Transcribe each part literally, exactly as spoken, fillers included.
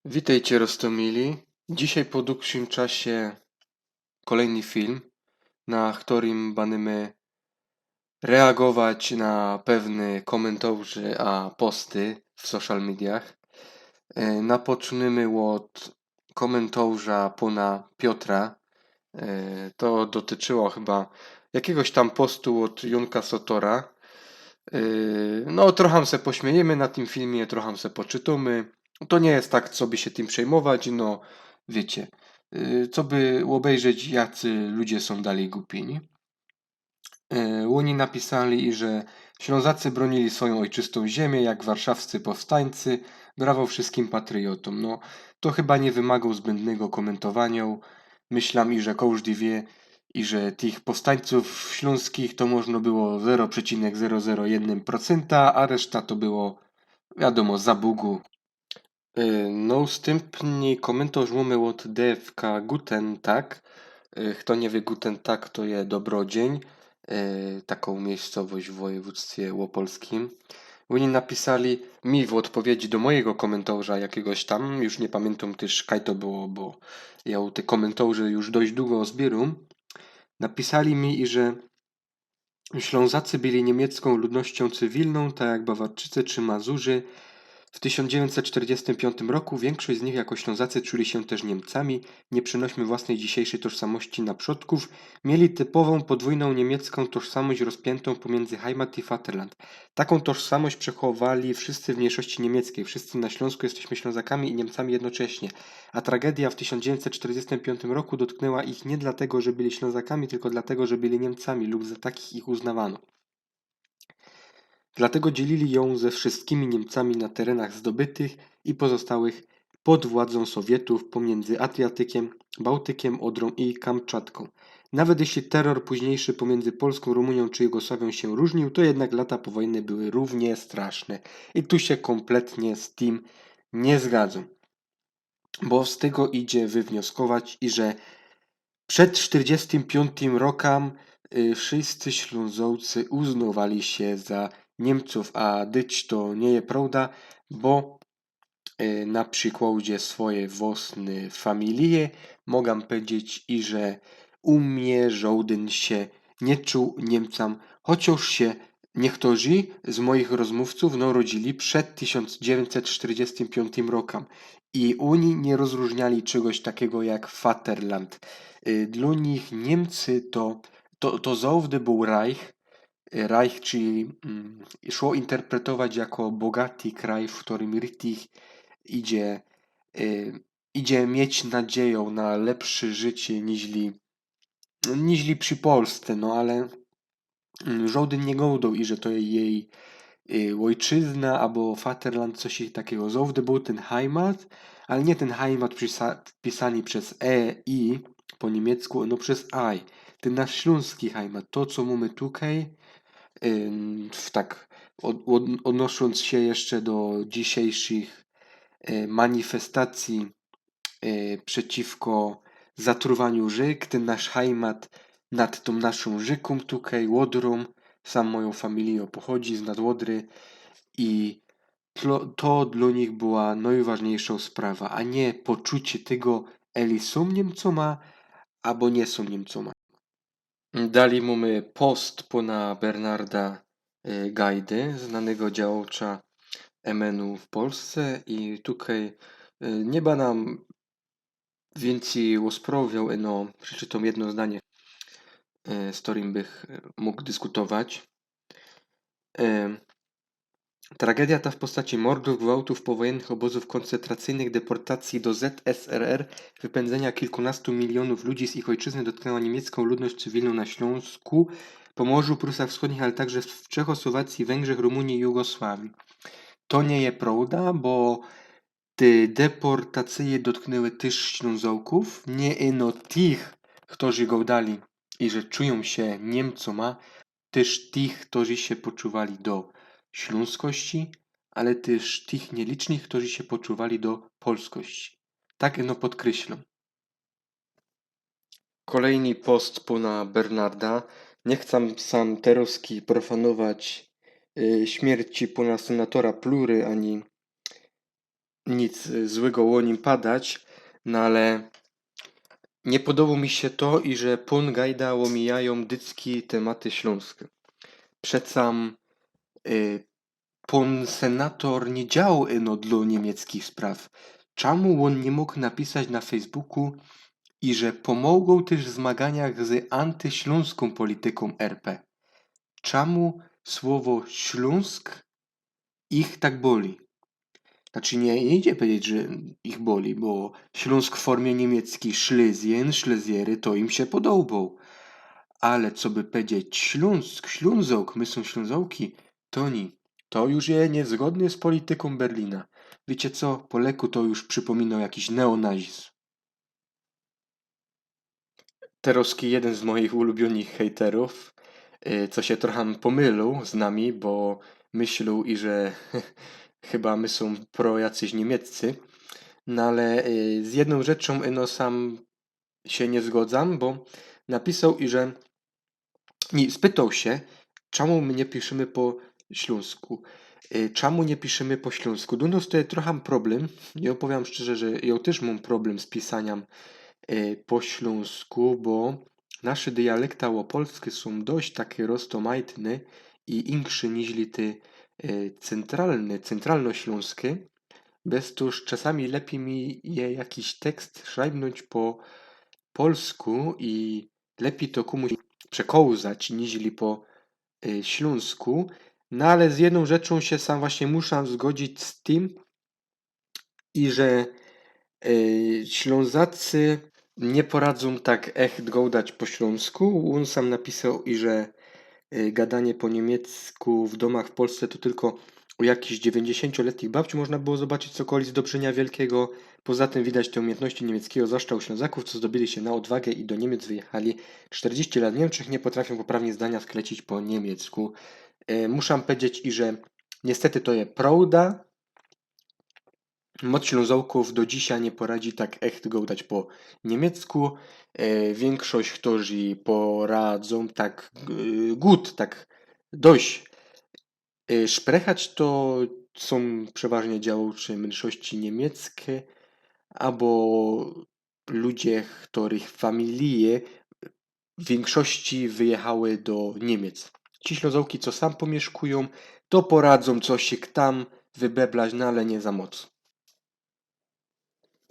Witejcie, roztōmili. Dzisiej po dugszim czasie kolejny film, na chtorym banymy reagować na pewne kōmyntorze a posty w social mediach. E, napocznymy ôd kōmyntorza pōna Piotra. E, to dotyczyło chyba jakigoś tam postu ôd Jónka Sotora. E, no, trochã se pośmiejymy na tym filmie, trochã se poczytōmy. To niy jest tak, co by sie tym przejmować, no, wiycie, e, co by ôbejrzeć, jacy ludzie sōm dalij gupi, niy? E, ôni napisali, że Ślōnzacy brōnili swojōm ôjczystōm ziymie, jak warszawscy powstańcy. Brawo wszyskim patriotōm. No, to chyba niy wymagŏ zbędnego kōmyntowanio. Myślã, iże kożdy wiy, iże tych powstańcōw ślōnskich to możno było zero przecinek zero zero jednym procenta, a reszta to było, wiadōmo, za Bugu. E, nŏstympny kōmyntorz mōmy ôd D F K Guten Tag. E, chto niy wiy, Guten Tag to je dobrodziyń, e, takŏ miyjscowość w wojewōdztwie ôpolskim. Ôni napisali mi w ôdpowiedzi do mojigo kōmyntorza jakigoś tam, już niy pamiyntōm tyż, kaj to było, bo jŏ te kōmyntorze już dość dugo zbiyrōm. Napisali mi, iże Ślōnzacy byli niymiecką ludnościōm cywilnōm, tak jak Bawarczycy czy Mazurzy. W tysiōnc dziewiyńćset sztyrdziestym piōntym roku wiynkszość z nich jako Ślōnzacy czuli sie tyż Niymcami. Niy przenośmy własnyj dzisiyjszyj tożsamości na przodkōw. Mieli typowōm podwōjnōm niymiecką tożsamość rozpiętōm pōmiyndzy Heimat i Vaterland. Takōm tożsamość przechowali wszyscy w myńszości niymieckiej. Wszyscy na Ślōnsku jesteśmy Ślōnzakami i Niymcami jednocześnie. A tragedyjŏ w tysiōnc dziewiyńćset sztyrdziestym piōntym roku dotknęła ich niy dlatego, że byli Ślōnzakami, tylko dlatego, że byli Niymcami lub za takich ich uznŏwano. Dlatego dzielili jã ze wszyskimi Niymcami na terenach zdobytych i pozostałych pod władzōm Sowietōw pōmiyndzy Adriatykiym, Bałtykiym, Ôdrōm i Kamczatkōm. Nawet jeśli terror pōźniyjszy pōmiyndzy Polskōm, Rumuniōm czy Jugosławiōm sie rōżniōł, to jednak lata powojenne były rōwnie straszne. I tu sie kōmpletnie z tym niy zgadzōm. Bo z tego idzie wywnioskować, iże przed sztyrdziestym piōntym rokã, y, wszyscy Ślōnzŏcy uznŏwali sie za Niymcōw, a dyć to niy je prŏwda, bo, y, na przikłŏdzie swojij własnyj familije mogã pedzieć, iże u mie żŏdyn sie niy czuł Niymcã, chociŏż sie niechtorzi z mojich rozmōwcōw narodzili przed tysiōnc dziewiyńćset sztyrdziestym piōntym rokã. I ôni niy rozrōżniali czegoś takigo jak Vaterland. Y, dlŏ nich Niymcy to, to, to zŏwdy bōł Reich. Y, Reich, czyli, mm, szło interpretować jako bogati kraj, w kerym richtig idzie, y, idzie mieć nadziejã na lepsze życie niźli, niźli przi Polsce, no ale, mm, żŏdyn niy gŏdŏ, iże to je jej, y, ôjczyzna abo Vaterland, coś takigo. Zŏwdy bōł tyn Heimat, ale niy tyn Heimat pisa-, pisany bez E, I po niymiecku, no bez I. Tyn nasz ślōnski Heimat, to co mōmy tukej, ym, w tak ôd-, ôd-, ôdnoszōnc sie jeszcze do dzisiyjszych, y, manifestacyji, y, przeciwko zatruwaniu rzyk, tyn nasz Heimat nad tōm naszōm rzykōm tukej, Ôdrōm. Sam mojŏ familijŏ pochodzi znad Ôdry i tlo-, to dlŏ nich była nojważniyjszŏ sprawa, a niy poczucie tego, eli sōm Niymcōma, abo niy sōm Niymcōma. Dali mōmy post pōna Bernarda, y, Gajdy, znanygo działŏcza M N-u w Polsce i tukej, y, niy bydã wiyncyj ôsprŏwiŏł, ino przeczytōm jedno zdanie, y, z kerym bych, y, mōg dyskutować. Y, Tragedia ta w postaci mordōw, gwałtōw, powojynnych ôbozōw kōncentracyjnych, deportacyji do Z S R R, wypędzenia kilkunastu milionów ludzi z ich ojczyzny dotknęła niemiecką ludność cywilną na Śląsku, Pomorzu, Prusach Wschodnich, ale także w Czechosłowacji, Węgrzech, Rumunii i Jugosławii. To nie je prowda, bo te deportacyje dotknęły tyż Ślązokōw, nie ino tych, chtyrzi gŏdali, iże czujōm sie Niymcōma, tyż tych, chtyrzi sie poczuwali do ślōnskości, ale tyż tych nielicznych, chtyrzi sie poczuwali do polskości. Tak ino podkryślōm. Kolejny post pōna Bernarda. Niy chcã sam terŏzki profanować, y, śmierci pōna senatora Plury, ani nic złego ô nim padać, no ale niy podobo mi sie to, iże pōn Gajda ômijajōm dycki tymaty ślōnske. Przecam y, pōn senator niy działoł ino dlō niymiecki spraw. Czamu ôn niy mōg napisać na Facebooku, iże pōmogoł tyż w zmaganiach z antyślōnskōm politykōm R P? Czamu słowo Ślōnsk ich tak boli? Znaczy, niy, niy idzie pedzieć, że ich boli, bo Ślōnsk w fōrmie niymiecki Schlesien, Schlesiery, to im sie podoboł. Ale coby pedzieć Ślōnsk, Ślōnzok, my sōm Ślōnzołki, to niy. To już je niyzgodnie z politykōm Berlina. Wiycie co? Po leku to już przipōmino jakiś neonazizm. Terŏzki jedyn z moich ulubiōnych hejterōw, y, co sie trochã pōmylił z nami, bo myślił, iże chyba my sōm pro jacyś niymieccy. No ale, y, z jednōm rzeczōm, y, no, sōm sie niy zgodzōm, bo napisoł, iże, niy, spytoł sie, czamu my niy piszymy po ślōnsku. Y, czamu niy piszymy po ślōnsku? Dōm to je trochã problym. I ôpowiym szczerze, że jŏ tyż mōm problym z pisaniym, y, po ślōnsku, bo nasze dialekta małopolske sōm dość take roztomajtne i inksze niźli te, y, cyntralne, cyntralnoślōnske. Bez to już czasami lepij mi je jakiś tekst szrajbnōńć po polsku i lepij to kōmuś przekołzać niźli po, y, ślōnsku. No ale z jednōm rzeczōm sie sōm właśnie muszã zgodzić z tym, iże, y, Ślōnzacy niy poradzōm tak echt gołdać po ślōnsku. Ôn sōm napisoł, iże, y, gadanie po niymiecku w dōmach w Polsce to tylko u jakichś dziewiyńćdziesiōncio-letnich babci można było zobaczyć cokolwiek z dobrzynia wielkigo. Poza tym widać te umiyntności niymieckigo zwłaszcza u Ślōnzakōw, co zdobili sie na ôdwagã i do Niymiec wyjechali. Sztyrdziści lat w Niymczech, niy potrafiyōm poprawnie zdania sklecić po niymiecku. E, muszã pedzieć, iże niystety to je prŏwda. Moc Ślōnzokōw do dzisiej niy poradzi tak echt gołdać po niymiecku. E, wiynkszość, chtorzy poradzōm tak, e, gut, tak dość. E, szprechać to sōm przeważnie działocze mynszości niymiecke, abo ludzie, chtorych familije w wiynkszości wyjechały do Niymiec. Ci Ślōnzołki, co sōm pōmiyszkujōm, to poradzōm coś tam wybeblać, no ale niy za moc.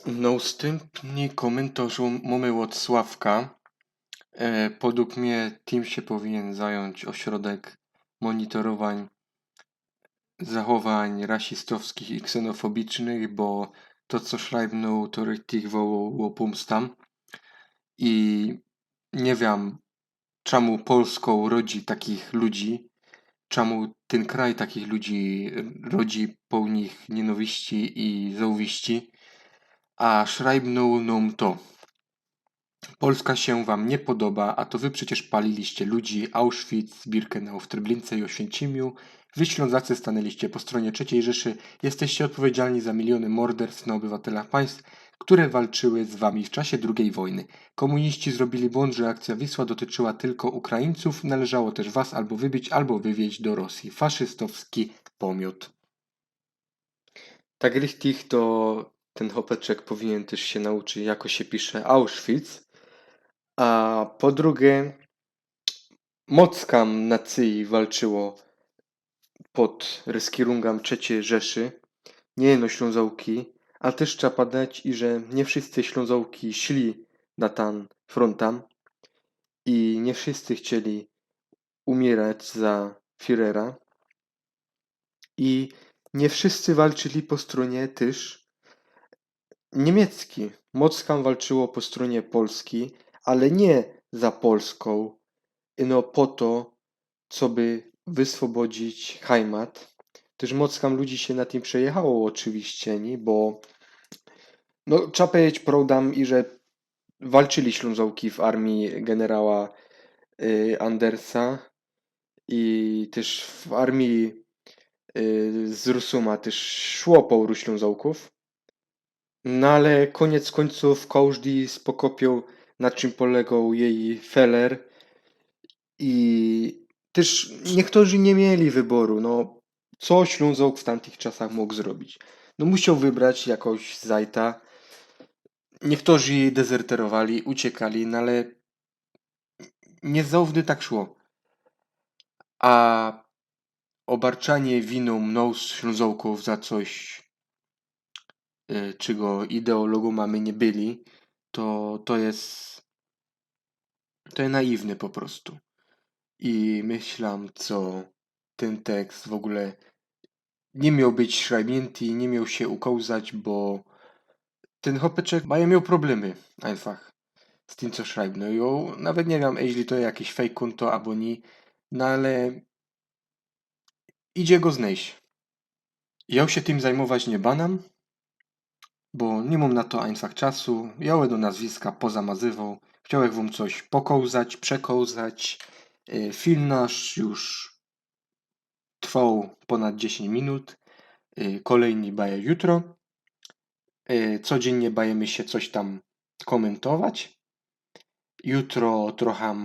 Nŏstympny kōmyntorz mōmy ôd Sławka. E, podug mie tym sie powinien zajōńć ôśrodek mōnitorowań zachowań rasistowskich i ksenofobicznych, bo to, co szrajbnōł, to richtig wołŏ ô pōmsta. I niy wiym, czamu Polskŏ rodzi takich ludzi, czamu tyn kraj takich ludzi rodzi połnich niynawiści i zŏłwiści, a szrajbnōł nōm to. Polska sie wam niy podoba, a to wy przecież paliliście ludzi, Auschwitz, Birkenau w Treblince i Ôświęcimiu. Wy, Ślōnzacy, stanęliście po strōnie Trzeciyj Rzeszy. Jesteście ôdpowiedzialni za miliōny morderstw na ôbywatelach państw, które walczyły z wami w czasie drugij wojny. Kōmuniści zrobili błōnd, że akcyjŏ Wisła dotyczyła tylko Ukraińcōw. Należało tyż was abo wybić, abo wywieźć do Rosji. Faszystowski pōmiot. Tak richtig to tyn chopeczek powinien tyż sie nauczyć, jako sie pisze Auschwitz. A po drugie, mockam nacyji walczyło pod ryskirungam Trzeciyj Rzeszy. Niy jyno Ślōnzołki, a tyż trzeba padać, iże niy wszyscy Ślōnzołki szli na tyn frōnt tam i niy wszyscy chcieli umierać za Führera. I niy wszyscy walczyli po strōnie tyż niymiecki. Mockam walczyło po strōnie Polski, ale niy za Polskōm, ino po to, coby wyswobodzić Heimat. Tyż mockam ludzi sie na tym przejechało ôczywiście, niy? Bo, no, trzeba pedzieć prŏwdã, iże walczyli Ślōnzołki w armii generała, y, Andersa i tyż w armii, y, z Rusōma tyż szło połu Ślōnzołkōw. No ale kōniec kōńcōw kożdy spokopiōł, na czym polegoł jeji feler. I tyż niyktorzy niy mieli wyboru, no, co Ślōnzołk w tamtych czasach mōg zrobić? no, musioł wybrać jakoś zajta. Niektorzy dezerterowali, uciekali, no ale niezawsze tak szło. A obarczanie winą mną Ślązoków za coś, y, czego ideologama my nie byli, to, to jest, to jest naiwne po prostu. I myślałam, co ten tekst w ogóle nie miał być szrajbnięty, nie miał się ukazać, bo ten chłopeczek ma miał problemy einfach z tym, co szrajbnął. I nawet nie wiem, jeśli to jakieś fake konto, albo nie, no ale idzie go znaleźć. Ja się tym zajmować nie banam, bo nie mam na to einfach czasu. Ja do nazwiska pozamazywał. Chciałem wam coś pokazać, przekazać. Y, film nasz już trwał ponad dziesięć minut. Y, kolejny baje jutro. Y, codziennie bajemy się coś tam komentować. Jutro trochę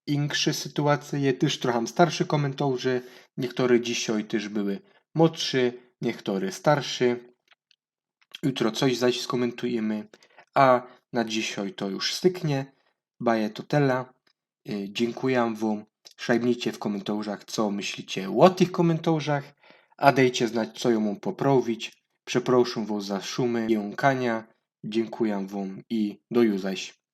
insze sytuacje, też trochę starszy komentarze. Niektóre dzisiaj też były młodsze, niektóre starsze. Jutro coś zaś skomentujemy, a na dzisiaj to już styknie. Baje to tyle. Y, dziękuję wam. Szajbnijcie w komentarzach, co myślicie o tych komentarzach, a dejcie znać, co ja mam poprawić. Przeproszam was za szumy i jąkania. Dziękuję wam i do juzaś.